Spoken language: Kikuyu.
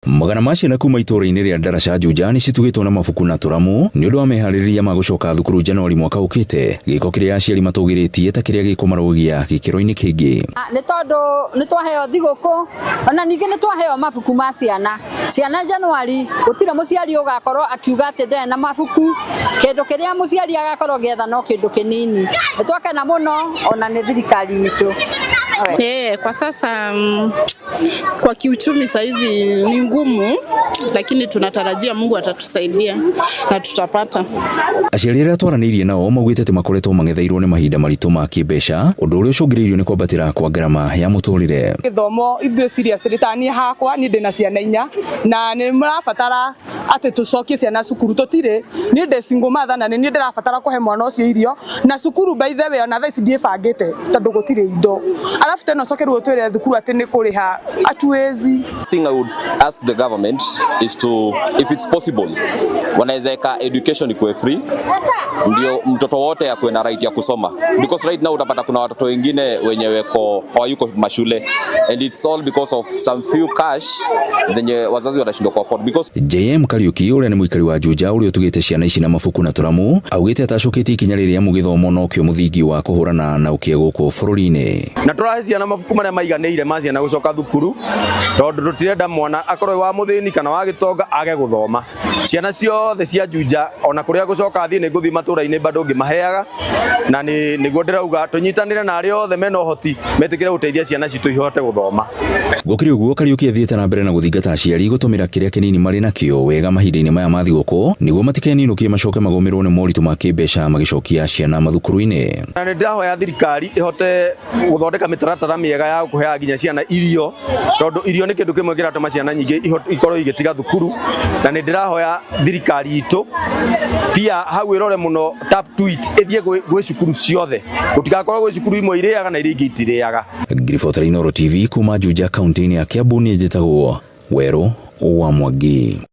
Magana ma ciana kuma itũũra-inĩ rĩa Ndaraca Juja nĩ citugĩtwo na mabuku na tũramu nĩ ũndũ wa meharĩrĩria ma gũcoka thukuru Januari mwaka ũkĩte, gĩko kĩrĩa aciari matũgĩrĩtie ta kĩrĩa gĩkũmarũgia gĩkĩro-inĩ kĩngĩ. Nĩ tondũ nĩ twaheo thigũkũ, ona ningĩ nĩ twaheo mabuku ma ciana. Ciana Januari gũtirĩ mũciari ũgakorwo akiuga atĩ ndarĩ na mabuku. Kĩndũ kĩrĩa mũciari agakorwo agĩetha no kĩndũ kĩnini. Nĩ twakena mũno ona nĩ thirikari itũ. Kwa sasa kwa kiuchumi saizi ni ngumu, lakini tunatarajia Mungu atatusaidia na tutapata. Aciari arĩa twaranĩirie nao maugĩte atĩ makoretwo mang'etheirwo nĩ mahinda maritũ ma kĩmbeca, ũndũ ũrĩa ũcũngĩrĩirio nĩ kwambatĩra kwa ngarama ya mũtũrĩre. Gĩthomo ithuĩ seriously, ta niĩ hakwa, niĩ ndĩna ciana 4 na nĩ mũrabatara atĩ tũcokie ciana cukuru. Tũtirĩ, niĩ ndĩ single mother na nĩ niĩ ndĩrabatara kũhe mwana ũcio irio na cukuru. By the way, ona thaa ici ndiĩbangĩte tondũ gũtirĩ indo. Arabu tena ũcoke rĩu ũtwĩre thukuru atĩ nĩ kũrĩha, hatuwezi. Thing I would ask the government is to, if it's possible, wanaweza weka education ikuwe free, ndio mtoto wote akuwe na right ya kusoma, because right now utapata kuna watoto wengine wenye weko hawayuko mashule and it's all because of some few cash zenye wazazi wanashindwa ku afford because JM Kariuki, ũrĩa nĩ mũikari wa Juja ũrĩa ũtugĩte ciana ici na mabuku na tũramu, augĩte atacũkĩtie ikinya rĩrĩ amu gĩthomo nokĩo mũthingi wa kũhũrana na ũkĩa gũkũ bũrũri-inĩ. Na tũrahe ciana mabuku marĩa maiganĩire ma ciana gũcoka thukuru, tondũ tũtirenda mwana akorwo wa mũthĩni kana wa gĩtonga age gũthoma. Ciana ciothe cia Juja, ona kũrĩa gũcoka thiĩ nĩ ngũthiĩ matũra-inĩ, bado ngĩmaheaga, na nĩ nĩguo ndĩrauga tũnyitanĩre na arĩa othe mena ũhoti metĩkĩre gũteithia ciana citũ ihote gũthoma. Gũkĩrĩ ũguo, Kariuki athiĩte na mbere na gũthingata aciari gũtũmĩra kĩrĩa kĩnini marĩ nakĩo wega mahinda-inĩ maya ma thigũkũ, nĩguo matikeninũkie macoke magũmĩrwo nĩ moritũ ma kĩmbeca magĩcokia ciana mathukuru-inĩ. Na nĩ ndĩrahoya thirikari ĩhote gũthondeka mĩtaratara mĩega ya kũheaga nginya ciana irio, tondũ irio nĩ kĩndũ kĩmwe kĩratũma ciana nyingĩ ikorwo igĩtiga thukuru. Na nĩ ndĩrahoya thirikari itũ pia hau ĩrore mũno tap to it, ĩthiĩ gwĩ cukuru ciothe, gũtigakorwo gwĩ cukuru imwe irĩaga na iria ingĩ itirĩaga. Ngiribota Inooro TV kuma Juja, kaunti-inĩ ya Kiambu, niĩ njĩtagwo Werũ wa Mwangi.